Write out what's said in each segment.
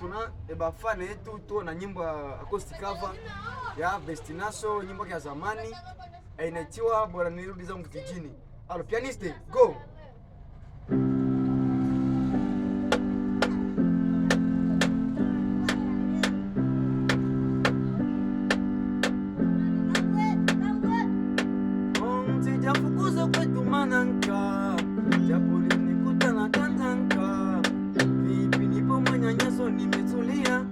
Tuna bafane yetu tu na nyimbo ya acoustic cover ya Bestinaso, nyimbo ya zamani inaitiwa bora nirudi zangu kijijini. Alo pianiste, go. Sijafukuza kwetu mananka, japo linikuta na tantanka. Vipi nipo manyanyaso nimetulia,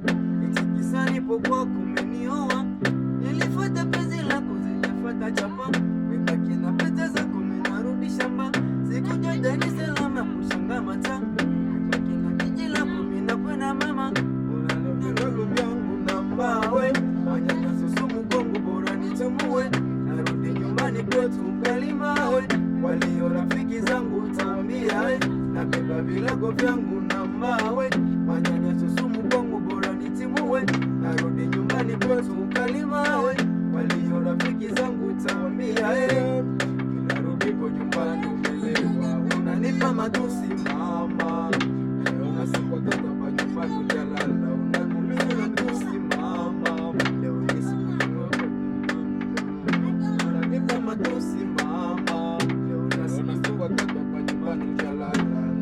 itikisa nipo kwako umenioa. Nilifuata penzi lako sijafuata chapa, webaki na pete zako minarudi shamba. Sikujua Dar es Salaam kushanga mata, webaki na jiji lako minakwenda mama. Unalonilolo vyangu na mawe, manyanyaso sumu kwangu bora nichemue. Narudi nyumbani kwetu Kalimawe, walio rafiki zangu tambia, nabeba vilago vyangu na mawe, manyanyaso sumu kwangu bora nitimue. Narudi nyumbani kwetu Kalimawe, walio rafiki zangu tambia, kila rudipo nyumbani umelewa, unanipa matusi mama. Leo nasiku tata pa nyumbani hujalala, unanuliza na tusi mama. Leo ni siku unanipa matusi mama. Leo nasiku tata pa nyumbani hujalala,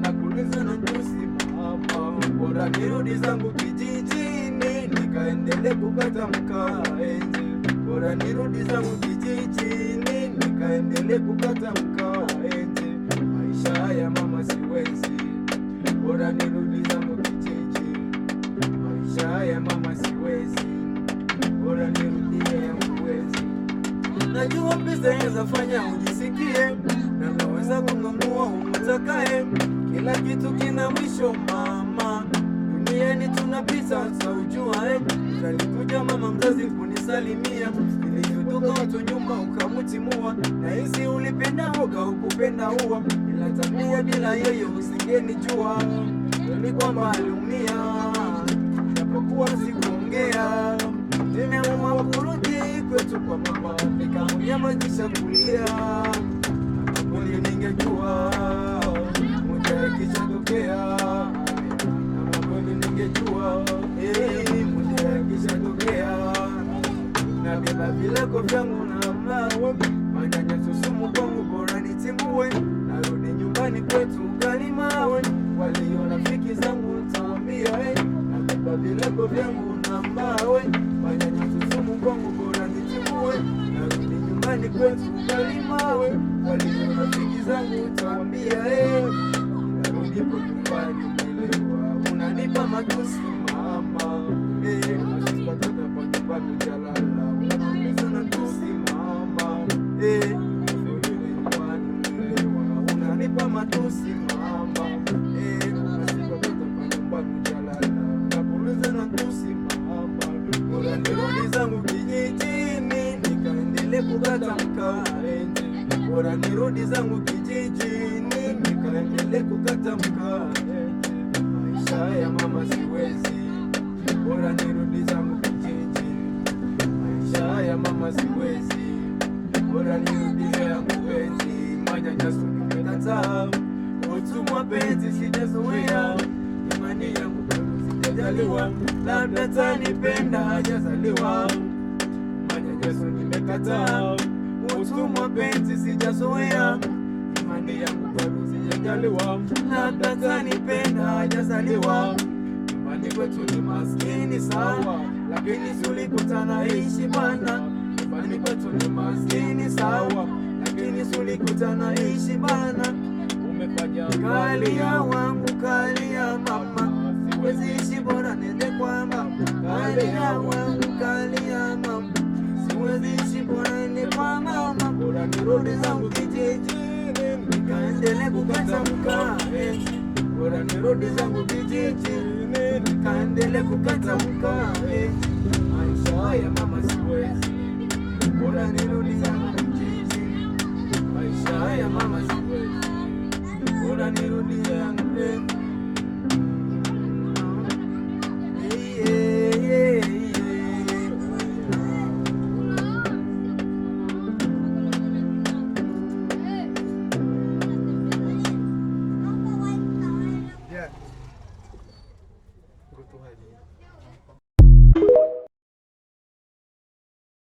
nakuuliza na tusi mama. Bora nirudi zangu kijijini, nikaendele kukata mkaa enje. Bora nirudi zangu kijijini, nikaendele kukata mkaa enje. Maisha haya mama siwezi, bora nirudi zangu kijiji. Maisha haya mama siwezi, bora nirudie yangu wezi. Najua pesa inaweza fanya ujisikie, na naweza kununua umtakaye. Kila kitu kina mwisho mama, duniani tunapita saujua. Alikuja mama mzazi kunisalimia, nilivyotoka watu nyuma ukamutimua. Nahisi ulipenda hoga ukupenda ua, ila tabia bila yeye usingenijua. Kweli kwamba aliumia, japokuwa sikuongea. Nimeamua kurudi kwetu kwa mama, nikamnyamazisha kulia. Kweli ningejua moja ikishatokea, kama kweli ningejua moja ikishatokea. Nabeba vilako vyangu na mawe, manyanyaso sumu kwangu bora nitimue. Narudi nyumbani kwetu Kalimawe, walio rafiki zangu nitawaambia. Nabeba vilako vyangu na mawe, manyanyaso sumu kwangu bora nitimue. Narudi nyumbani kwetu Kalimawe, walio rafiki zangu nitawaambia. Narudipo nyumbani umelewa, unanipa matusi mama. Nasipatata pa nyumbani hujalala, unaniuliza na tusi mama. Nyumbani umelewa, unanipa matusi mama. Nasipatata pa nyumbani hujalala, unapuliza na tusi mama. Bora nirudi zangu kijijini, nikaendele kukata mkaa enje. Bora nirudi zangu kijijini, nikaendele kukata mkaa enje. Maisha ya mama siwezi, bora nirudi zangu kijijini. Maisha ya mama siwezi, bora nirudi yangu enzi. Manyanyaso nimekataa, utumwa penzi sijazoea, imani yangu bado sijajaliwa, labda tanipenda hajazaliwa. Manyanyaso nimekataa, utumwa penzi sijazoea, imani yangu bado sijajaliwa, labda tanipenda hajazaliwa. Nyumbani kwetu ni maskini sawa, lakini tulikutana ishi bana. Nyumbani kwetu ni maskini sawa, lakini tulikutana ishi bana. Umefanya Kalia wangu kalia mama, siwezi ishi bora nende kwa mama. Kalia wangu kalia mama, siwezi ishi bora nende kwa mama. Bora nirudi zangu kijijini, nikaendele kukata mkaa. Bora nirudi zangu kijijini, nikaendele kukata mkaa. Maisha haya mama siwezi, bora nirudi zangu kijijini. Maisha haya mama siwezi, bora nirudi yangu enzi. Yeah. Go to hell.